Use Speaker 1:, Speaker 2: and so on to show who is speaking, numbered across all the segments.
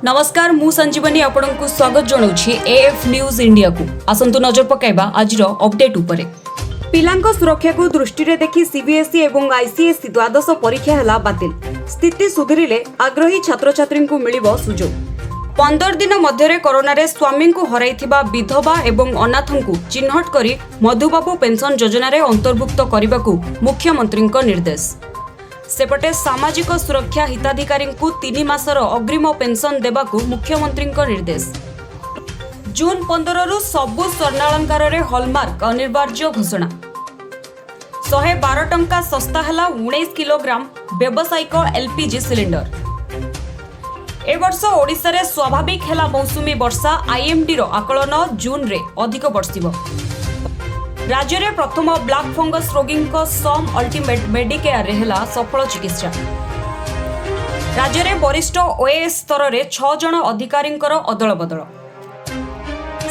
Speaker 1: ନମସ୍କାର, ମୁଁ ସଞ୍ଜୀବନୀ ଆପଣଙ୍କୁ ସ୍ୱାଗତ ଜଣାଉଛି ଏଏଫ୍ ନ୍ୟୁଜ୍ ଇଣ୍ଡିଆକୁ। ଆସନ୍ତୁ ନଜର ପକାଇବା ଆଜିର ଅପଡେଟ୍ ଉପରେ। ପିଲାଙ୍କ ସୁରକ୍ଷାକୁ ଦୃଷ୍ଟିରେ ଦେଖି ସିବିଏସ୍ଇ ଏବଂ ଆଇସିଏସ୍ଇ ଦ୍ୱାଦଶ ପରୀକ୍ଷା ହେଲା ବାତିଲ। ସ୍ଥିତି ସୁଧୁରିଲେ ଆଗ୍ରହୀ ଛାତ୍ରଛାତ୍ରୀଙ୍କୁ ମିଳିବ ସୁଯୋଗ। 15 ଦିନ ମଧ୍ୟରେ କରୋନାରେ ସ୍ୱାମୀଙ୍କୁ ହରାଇଥିବା ବିଧବା ଏବଂ ଅନାଥଙ୍କୁ ଚିହ୍ନଟ କରି ମଧୁବାବୁ ପେନ୍ସନ୍ ଯୋଜନାରେ ଅନ୍ତର୍ଭୁକ୍ତ କରିବାକୁ ମୁଖ୍ୟମନ୍ତ୍ରୀଙ୍କ ନିର୍ଦ୍ଦେଶ। ସେପଟେ ସାମାଜିକ ସୁରକ୍ଷା ହିତାଧିକାରୀଙ୍କୁ 3 ମାସର ଅଗ୍ରିମ ପେନ୍ସନ୍ ଦେବାକୁ ମୁଖ୍ୟମନ୍ତ୍ରୀଙ୍କ ନିର୍ଦ୍ଦେଶ। ଜୁନ୍ 15ରୁ ସବୁ ସ୍ୱର୍ଣ୍ଣାଳଙ୍କାରରେ ହଲମାର୍କ ଅନିବାର୍ଯ୍ୟ ଘୋଷଣା। 112 ଟଙ୍କା ଶସ୍ତା ହେଲା 19 କିଲୋଗ୍ରାମ ବ୍ୟବସାୟିକ ଏଲ୍ପିଜି ସିଲିଣ୍ଡର। ଏ ବର୍ଷ ଓଡ଼ିଶାରେ ସ୍ୱାଭାବିକ ହେଲା ମୌସୁମୀ ବର୍ଷା। ଆଇଏମ୍ଡିର ଆକଳନ, ଜୁନ୍ରେ ଅଧିକ ବର୍ଷିବ। ରାଜ୍ୟରେ ପ୍ରଥମ ବ୍ଲାକ୍ ଫଙ୍ଗସ୍ ରୋଗୀଙ୍କ ସମ୍ ଅଲ୍ଟିମେଟ୍ ମେଡିକେୟାରରେ ହେଲା ସଫଳ ଚିକିତ୍ସା। ରାଜ୍ୟରେ ବରିଷ୍ଠ ଓଏଏସ୍ ସ୍ତରରେ ଛଅ ଜଣ ଅଧିକାରୀଙ୍କର ଅଦଳବଦଳ।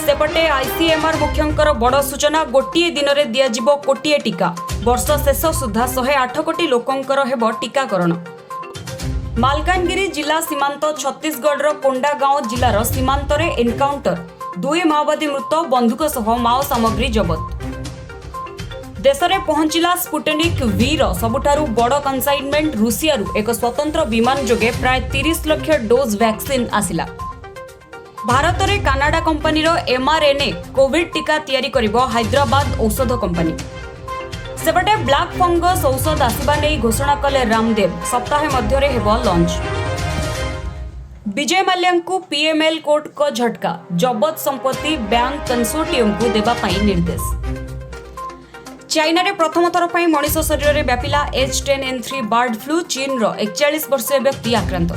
Speaker 1: ସେପଟେ ଆଇସିଏମ୍ଆର୍ ମୁଖ୍ୟଙ୍କର ବଡ଼ ସୂଚନା, ଗୋଟିଏ ଦିନରେ ଦିଆଯିବ କୋଟିଏ ଟିକା। ବର୍ଷ ଶେଷ ସୁଦ୍ଧା 108 କୋଟି ଲୋକଙ୍କର ହେବ ଟିକାକରଣ। ମାଲକାନଗିରି ଜିଲ୍ଲା ସୀମାନ୍ତ ଛତିଶଗଡ଼ର କୋଣ୍ଡାଗାଁଓ ଜିଲ୍ଲାର ସୀମାନ୍ତରେ ଏନକାଉଣ୍ଟର। ଦୁଇ ମାଓବାଦୀ ମୃତ, ବନ୍ଧୁକ ସହ ମାଓ ସାମଗ୍ରୀ ଜବତ। ଦେଶରେ ପହଞ୍ଚିଲା ସ୍ପୁଟନିକ୍ ଭିର ସବୁଠାରୁ ବଡ଼ କନସାଇନମେଣ୍ଟ। ରୁଷିଆରୁ ଏକ ସ୍ୱତନ୍ତ୍ର ବିମାନ ଯୋଗେ ପ୍ରାୟ 30 ଲକ୍ଷ ଡୋଜ୍ ଭ୍ୟାକ୍ସିନ୍ ଆସିଲା। ଭାରତରେ କାନାଡା କମ୍ପାନୀର ଏମ୍ଆର୍ଏନ୍ଏ କୋଭିଡ୍ ଟିକା ତିଆରି କରିବ ହାଇଦ୍ରାବାଦ ଔଷଧ କମ୍ପାନୀ। ସେପଟେ ବ୍ଲାକ୍ ଫଙ୍ଗସ୍ ଔଷଧ ଆସିବା ନେଇ ଘୋଷଣା କଲେ ରାମଦେବ, ସପ୍ତାହେ ମଧ୍ୟରେ ହେବ ଲଞ୍ଚ। ବିଜୟ ମାଲ୍ୟାଙ୍କୁ ପିଏମ୍ଏଲ୍ କୋର୍ଟଙ୍କ ଝଟକା, ଜବତ ସମ୍ପତ୍ତି ବ୍ୟାଙ୍କ କନସୋର୍ଟିୟମକୁ ଦେବା ପାଇଁ ନିର୍ଦ୍ଦେଶ। ଚାଇନାରେ ପ୍ରଥମ ଥର ପାଇଁ ମଣିଷ ଶରୀରରେ ବ୍ୟାପିଲା H10N3 bird flu. ଚୀନର 41 ବର୍ଷୀୟ ବ୍ୟକ୍ତି ଆକ୍ରାନ୍ତ।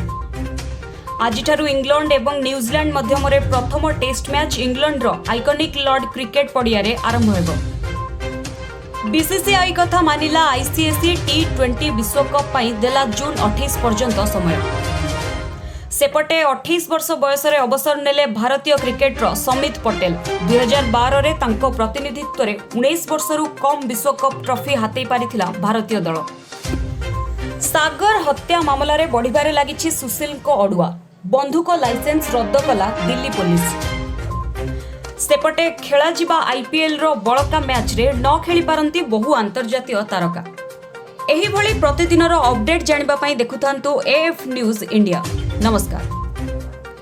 Speaker 1: ଆଜିଠାରୁ ଇଂଲଣ୍ଡ ଏବଂ ନ୍ୟୁଜିଲାଣ୍ଡ ମଧ୍ୟରେ ପ୍ରଥମ ଟେଷ୍ଟ ମ୍ୟାଚ୍ ଇଂଲଣ୍ଡର ଆଇକନିକ୍ ଲର୍ଡ କ୍ରିକେଟ ପଡ଼ିଆରେ ଆରମ୍ଭ ହେବ। ବିସିସିଆଇ କଥା ମାନିଲା ଆଇସିସି। ଟି-20 ବିଶ୍ୱକପ୍ ପାଇଁ ଦେଲା ଜୁନ୍ 28 ପର୍ଯ୍ୟନ୍ତ ସମୟ। ସେପଟେ 28 ବର୍ଷ ବୟସରେ ଅବସର ନେଲେ ଭାରତୀୟ କ୍ରିକେଟର ସମିତ ପଟେଲ। 2012ରେ ତାଙ୍କ ପ୍ରତିନିଧିତ୍ୱରେ 19 ବର୍ଷରୁ କମ୍ ବିଶ୍ୱକପ୍ ଟ୍ରଫି ହାତେଇ ପାରିଥିଲା ଭାରତୀୟ ଦଳ। ସାଗର ହତ୍ୟା ମାମଲାରେ ବଢ଼ିବାରେ ଲାଗିଛି ସୁଶୀଲଙ୍କ ଅଡୁଆ। ବନ୍ଧୁକ ଲାଇସେନ୍ସ ରଦ୍ଦ କଲା ଦିଲ୍ଲୀ ପୋଲିସ। ସେପଟେ ଖେଳାଯିବା ଆଇପିଏଲ୍ର ବଳକା ମ୍ୟାଚ୍ରେ ନ ଖେଳିପାରନ୍ତି ବହୁ ଆନ୍ତର୍ଜାତୀୟ ତାରକା। ଏହିଭଳି ପ୍ରତିଦିନର ଅପଡେଟ୍ ଜାଣିବା ପାଇଁ ଦେଖୁଥାନ୍ତୁ ଏଏଫ୍ ନ୍ୟୁଜ୍ ଇଣ୍ଡିଆ। ନମସ୍କାର।